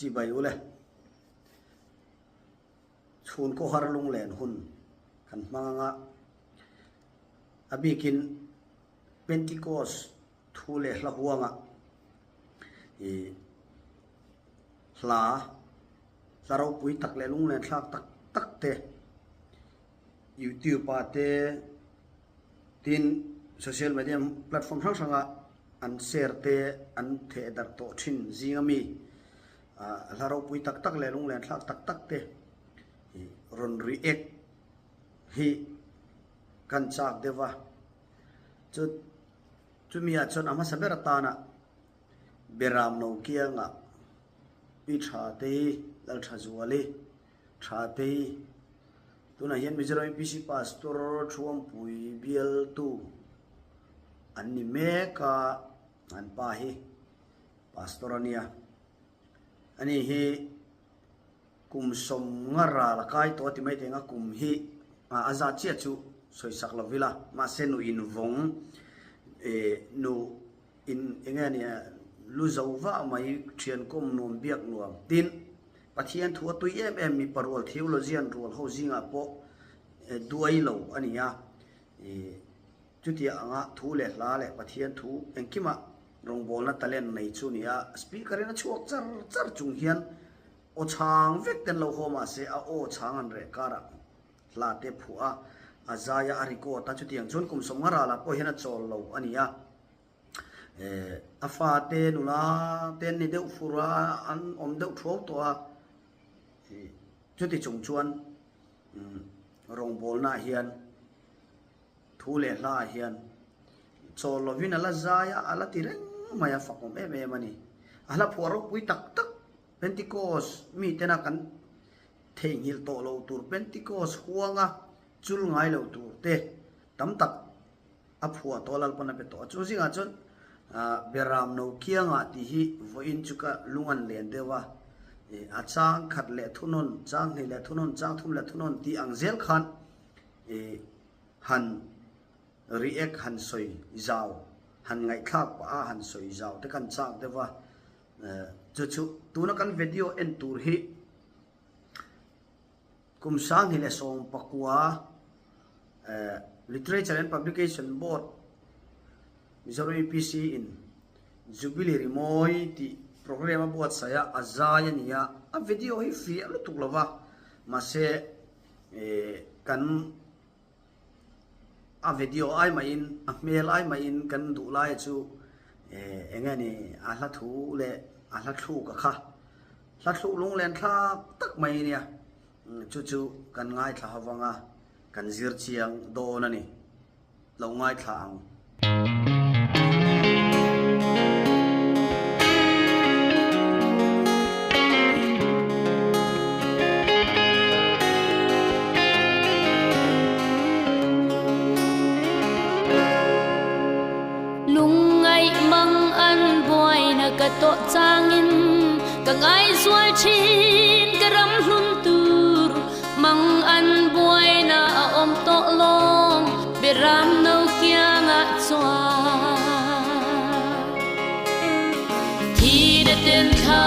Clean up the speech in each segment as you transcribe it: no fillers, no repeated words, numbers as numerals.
Chibai ule. Chhun khawhar lunglen hun kan hmang anga a bikin Pentecost thu leh hla huanga ih hla hla ropui tak leh lunglen thlak tak tak te YouTube ah te tin social media platform hrang hranga an share te an theh darh tawh thin zinga mi hla ropui tak tak leh lunglen thlak tak tak te rawn react hi kan chak deuh va chu chumi ah chuan a hmasa ber atana Beram no kiangah Pi Thatei Lalthazuali Thatei tunah hian Mizoram UPC Pastor Thuampui bialtu an ni mek a, an pa hi Pastor a nia. Ani hi kum sawm nga ral a kai tawh a ti mai thei ang a, kum hi a zat chiah chu sawisak lo ila, mahse nu invawng eh nu In enge a nia lu zo vah mai thian kawm nuam biak nuam. Tin, Pathian thu a tui em em mipa rual theologian rual ho zingah pawh duai lo a ni a. Chutiang anga thu leh hla leh Pathian thu engkimah rawngbawlna talent nei chu a ni a. Speaker in a chhuak char char chung hian aw chhang vek ten lo haw mah se a aw chhang an reh karah hla te phuah a, a zai a, a record a. Chutiang chuan kum 50 ralah pawh hian a chawl lo a ni a. A fate nula te an ni deuh fur a, an awm deuh thuau tawh a, chuti chung chuan rawngbawlnaah hian thu leh hlaah hian chawl lovin a la zai a, a la ti reng mai a, fakawm em em a ni. A hla phuah ropui tak tak Pentecost mitena kan theihnghilh tawh lo tur Pentecost huanga chul ngai lo tur te tam tak A phuah tawh Lalpawn a pe tawh a, chu zingah chuan Beram no kiangah tih hi vawiin chu ka lung an len deuh a, a chang khat leh thunawn, chang hnih leh thunawn, chang thum leh thunawn tih ang zel khan han react han sawi zau, han ngaihthlak pah a han sawi zau te khan chak deuh a, chu chu tuna kan video en tur hi Kum 2019 Literature and Publication Board Mizoram UPC in Jubilee Rimawi tih programme a buatsaih a, a zai a ni a, a video hi fiah lutuk lo va, mahse kan a video ai mahin a hmel ai mahin kan duh laia chu eng nge ni a hla thu leh a hla thluk a kha hla thluk lunglen thlak tak mai a nia chu chu kan ngaithla ho vang a kan zir chiang dawn a ni lo ngaithla ang. Lungngaih mang an buaina ka tawh changin ka ngaihzual thin ka ram hlun tur mang an buaina a awm tawh lawng beram no kiangah chuan thi na ten thla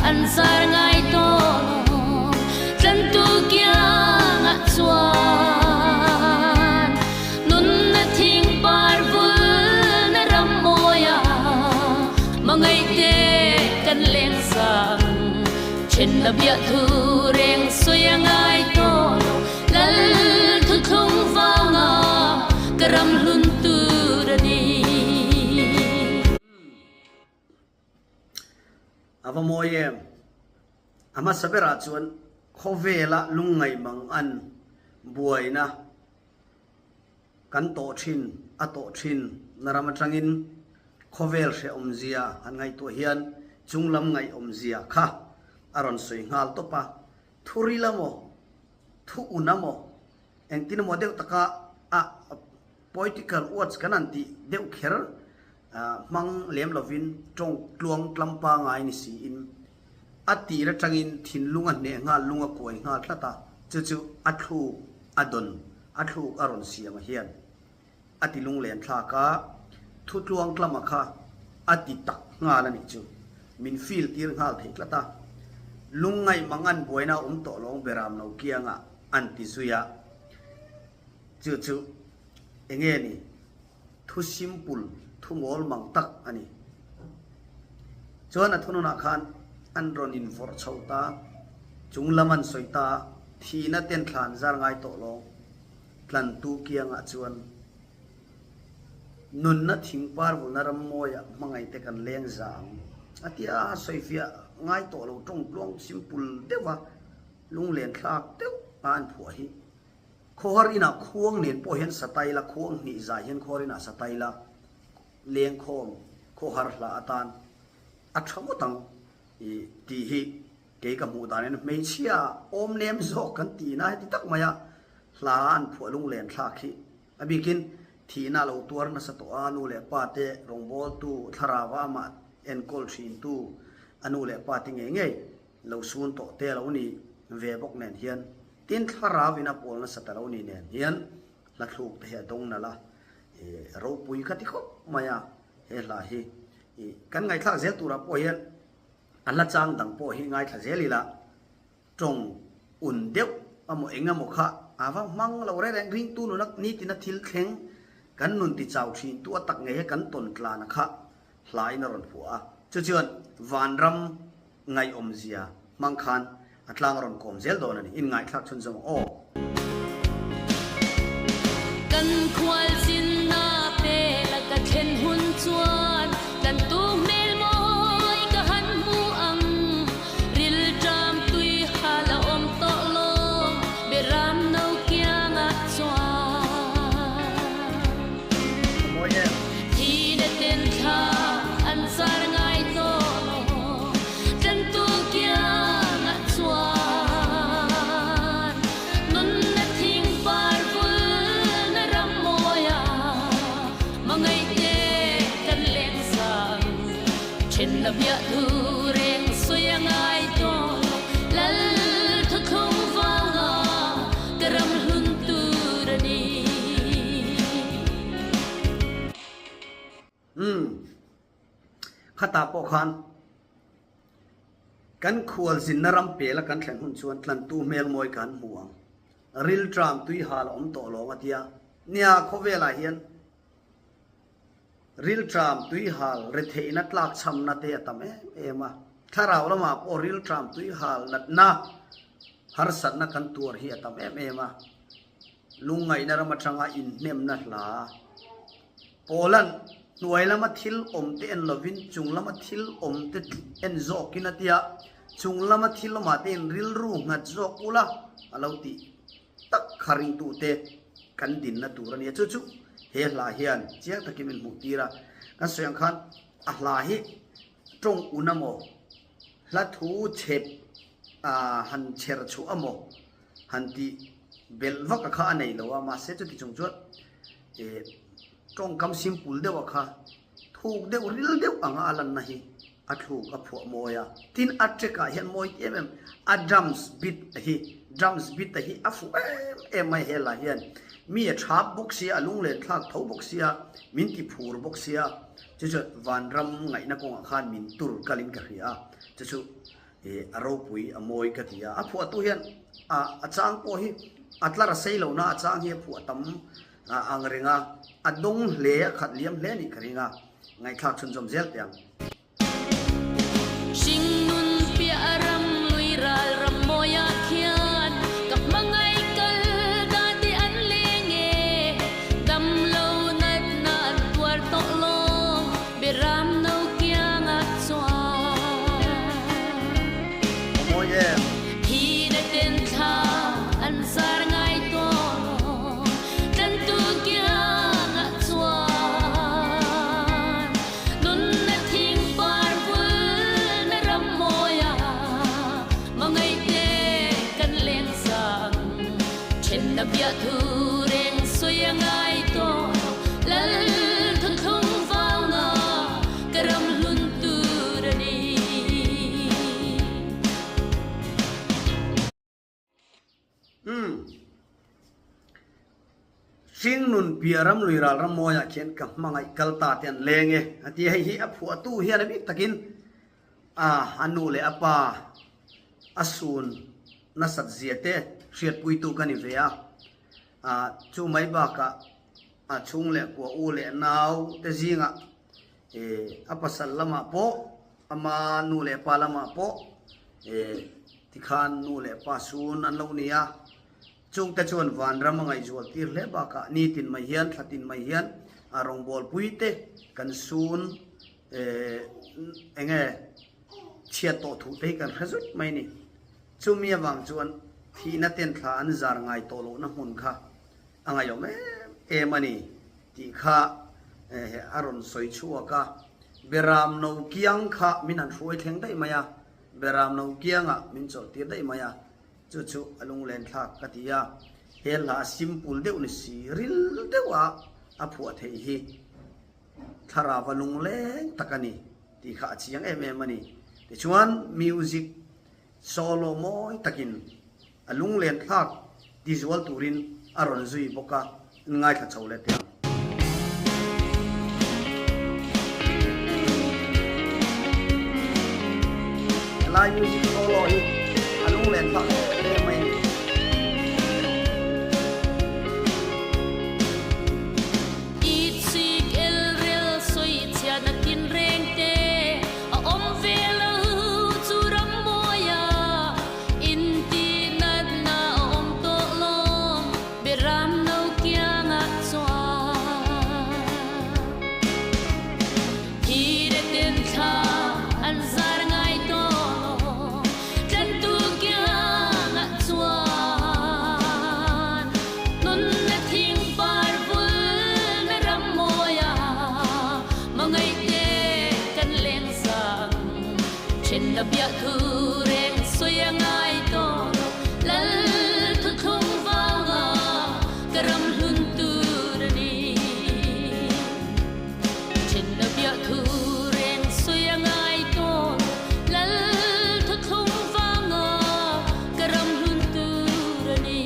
an zar ngai tawh lawng tlantu kiangah chuan nunna thing par vul na ram mawi ah mangaihte kan leng sang then na biahthu reng sawi a ngai tawh lo lal thuthlung vanga ka ram hlun tur a ni. A va mawi em? A hmasa berah chuan khawvela lungngaih mang an buaina kan tawh thin a tawh thin na ram atangin khawvel hrehawmzia han ngaihtuah hian chunglam ngaihawmzia kha a rawn sawi nghal tawp a, thu ril amaw, thu un amaw, engtin emaw deuh taka a poetical words kan han tih deuh kher hmang lem lovin tawng tluang tlam pangai ni siin a tir atangin thinlung a hneh nghal lung a kuai nghal tlat a, chu chu a thluk a dawn a thluk a rawn siam a hian a ti lunglen thlak a, thu tluang tlama kha a ti tak nghal a nih chu min feel tir nghal thei tlat a. Lungngaih mangan buaina awm tawh lawng beram lo kiangah an ti zui a. Chu chu enge ni? Thu simple, thu mawl mang tak a ni. Chuan a thununah khan an rawn invawrh chho ta, chung lam an sawi ta, thihna ten thlan zar ngai tawh lawng tlantu kiangah chuan Nunna thing par vulna ram mawiah hmangaihte kan leng za ang a ti a, sawifiah ngai tawh lo tawng tluang simple deuha lunglen thlak deuh a an phuah hi. Khawhar inah khuang nen pawh hian satai la, khuang hnih zai hian khawhar inah satai la, lengkhawm khawhar hla atan a tha ngawt ang tih hi kei ka hmuh danin hmeichhia awm nem zawk kan tihna heti tak maia hla an phuah lunglen thlak hi A bikin thihna a lo tuar nasa tawh a, nu leh pa te rawngbawltu, thlarau a amah enkawl thintu a nu leh pa te ngei ngei lo sun tawh te a lo ni ve bawk nen hian, tin thlarau in a pawl nasa ta lo ni nen hian hla thluk te hi a dawng nalh a, ropui kha ti khawp mai a, he hla hi kan ngaihthlak zel turah pawh hian a hla chang dang pawh hi ngaithla zel ila. Tawng un deuh amaw eng emaw kha a va hmang lo reng reng ringtu nuna nitina thil thleng kan nun ti chau thin tu a tak ngei hi kan tawn tlana kha hlain a rawn phuah a. Chu chuan vanram ngaihawmzia hmang khan a tlang a rawn kawm zel dawn a ni. Inngaihthlak chhunzawm ang aw. Kan khualzinna pela ka thlen hun chuan tlantu hmel mawi ka han hmu ang. Rilṭam tui hal a awm tawh lo, beram no kiangah chuan. Thina ten thla an zar ngai tawh lo, tlantu kiangah chuan. Nunna thing par vulna ram mawia mangaihte kan leng sang. Thenna biah thu reng sawi a ngai tawh lo, Lal thuthlung vanga ka ram hlun tur a ni. Umm. Khatah pawh khan kan khualzinna ram pela kan thlen hun chuan tlantu hmel mawi kan hmu ang. Rilṭam tui hal a awm tawh lawng a tia. Nia, khawvelah hian rilṭam tui hal retheihna tlakchhamna te a tam em em a. Thlarau lamah pawh rilṭam tui hal natna harsatna kan tuar hi a tam em em a. Lungngaihna ram atanga inhnemna hla Pawlan hnuai lama thil awm te en lovin chung lama thil awm te en zawkin a tia, chung lama thil awmah te in rilru nghat zawk ula a lo tih tak kha ringtute kan dinna tur a nia. Chu chu he hla hian chiang takin min hmuh tir a, kan sawi ang khan a hla hi tawng un amaw, hla thu chhep han chher chhuah amaw han tih belh vak a kha a nei lo a, mahse chuti chung chuan eh tawngkam simple deuh a kha thuk deuh ril deuh anga a lanna hi a thluk a phuah mawi a, tin a track ah hian mawi em em a drums beat a hi drums beat a hi a fuh em em mai he lah hian mi a thap bawk sia a lunglen thlak tho bawk sia min ti phur bawk sia chu chuan vanram ngaihna kawngah khan min tur kalin ka hria a chu chu Ih a ropui a mawi ka ti a, a phuahtu hian a a chang pawh hi a tlar a sei lohna a chang hi a phuah tam ang reng a, a dawng hle a khat liam hle anih ka ring a, ngaihthlak chhunzawm zel teh ang. Hringnun piah ram lui ral ram mawiah khian ka hmangaih kal da te an leng e, dam lo natna an tuar tawh lawng Beram no kiangah chuan Mawi em. Thina ten thla an zar ngai tawh Tlantu kiangah chuan Nunna thing par vulna ram mawia Mangaihte kan leng sang Thenna biah thu reng sawi a ngai tawh Lal thuthlung vanga ka ram hlun tur a ni. Umm. Hringnun piah ram lui ral ram mawiah khian ka hmangaih kal ta te an leng e a ti a, hei hi a phuahtu hian a bik takin a a nu leh a pa. a sun nasat zia te hriatpuitu ka ni ve a, chu mai bakah a chhung leh kua u leh nau te zingah a pasal lamah pawh ama nu leh pa lamah pawh tikhan nu leh pa sun an lo ni a. Chungte chuan vanram a ngaihzual tir hle bakah nitin mai hian thla tin mai hian a rawngbawlpui te kan sun eng nge chhiat tawh thuh te hi kan hre zut mai a ni. Chumi avang chuan thihna ten thla an zar ngai tawh lohna hmun kha a ngaihawm em em a ni tih kha a rawn sawi chhuak a. Beram no kiang kha min han hruai thleng daih mai a, beram no kiangah min chawlh tir daih mai a. Chu chu a lunglen thlak ka ti a, he hla simple deuh ni si ril deuha a phuah theih hi thlarau a lungleng tak a ni tih kha a chiang em em a ni. Tichuan music solo mawi takin a lunglen thlak tizual turin a rawn zui bawk a, Ngaithla chho leh teh ang. Helai music solo hi a lunglen thlak em em mai a ni. Itsik elrel sawichhiatna tinreng te a awm ve lo chu ram mawia intih natna a awm tawh lawm. Beram no kiangah chuan thire ten thla an zar ngai tawh tlantu kiangah chuan nunna thing par vulna ram mawia mangaihte kan leng sang Thenna biah thu reng sawi a ngai tawh lo, Lal thuthlung vanga ka ram hlun tur a ni. Thenna biah thu reng sawi a ngai tawh lo, Lal thuthlung vanga ka ram hlun tur a ni.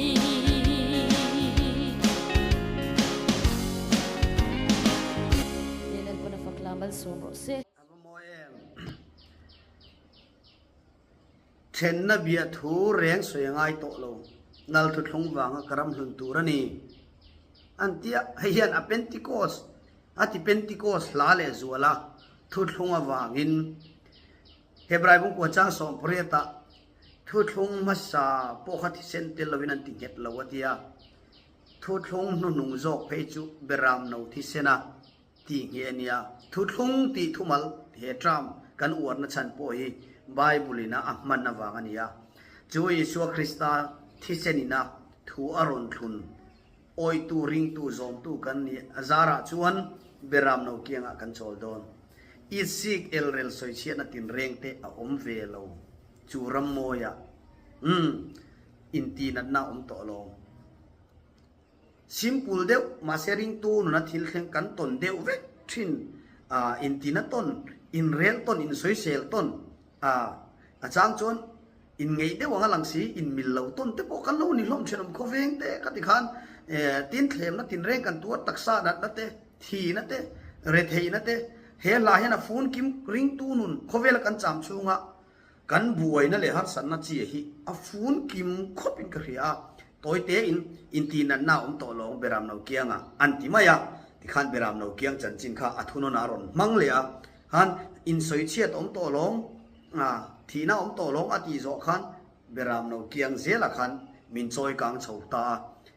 Lalpana fakla malsawm rawh se. A va mawi em? Thenna bia thu reng sawi a ngai tawh lo. Nal thuthlung vanga ka ram hlun tur a ni. An ti a, hei hian a Pentecost, a ti Pentecost hla leh zual a, thuthlung avangin Hebrai bungkua chang 18 ah thuthlung hmasa pawh kha thisen tel lovin an ti nghet lo a ti a, thuthlung hnuhnung zawk phei chu Beram no thisen a. Tih hi a nia. Thuthlung tih thumal he term kan uarna chhan pawh hi Bible ina a hman avang a ni a. Chu Isua Krista thisen ina thu a rawn thlun awitu ringtu zawmtu kan nih a zarah chuan Beram no kiangah kan chawl dawn. Itsik elrel sawichhiatna tinreng te a awm ve lo. Chu rammawiah umm intihnatna a awm tawh lo. Simple deuh, mahse ringtu nuna thil thleng kan tawn deuh vek thin a, intina tawn, inrel tawn, insawisel tawn a, a chang chuan inngeih deuh anga lang si, inmil lo tawn te pawh kan lo ni hlawm thenawm khawveng te ka ti khan tin thlemna tinreng kan tuar taksa natna te, thihna te, retheihna te, he hla hian a fun kim ringtu nun khawvela kan cham chhunga Kan buaina leh harsatna chi hi a fun kim khawp in ka hria a, tawi te in intihnatna a awm tawh lawng Beram no kianga an ti mai a, tikhan Beram no kiang chanchin kha a thunawn a rawn hmang leh a, khan insawi chhiat awm tawh lawng a, thihna awm tawh lawng a tih zawh khan Beram no kiang zela khan min chawi kang chho ta a,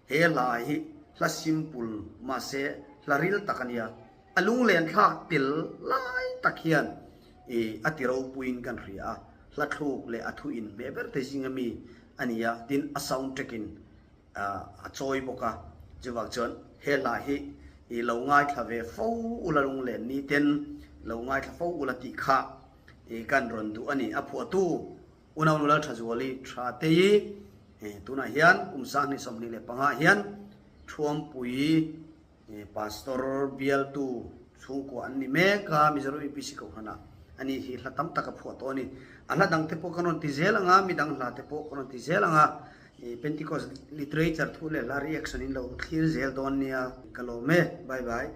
he hla hi hla simple mahse hla ril tak a nia. A lunglen thlak tel lai tak hian i a ti ropuiin kan hria a, hla thluk leh a thu inhmeh ber te zinga mi a ni a, tin a sound track in a chawi bawk a, chuvang chuan he hla hi i lo ngaithla ve fo ula lunglen ni ten lo ngaithla fo ula tih kha i kan rawn duh a ni. A phuahtu Unaunu Lalthazuali Thatei tunah hian kum 2025 ah hian Thuampui Pastor bialtu chhungkua an ni mek a, Mizoram UPC Kohhranah a ni hi hla tam tak a phuah tawh a ni. A hla dang te pawh kan rawn ti zel ang a, midang hla te pawh kan rawn ti zel ang a, Pentecost literature thu leh hla reaction in lo thlir zel dawn nia. Ka lawm e. Bye bye.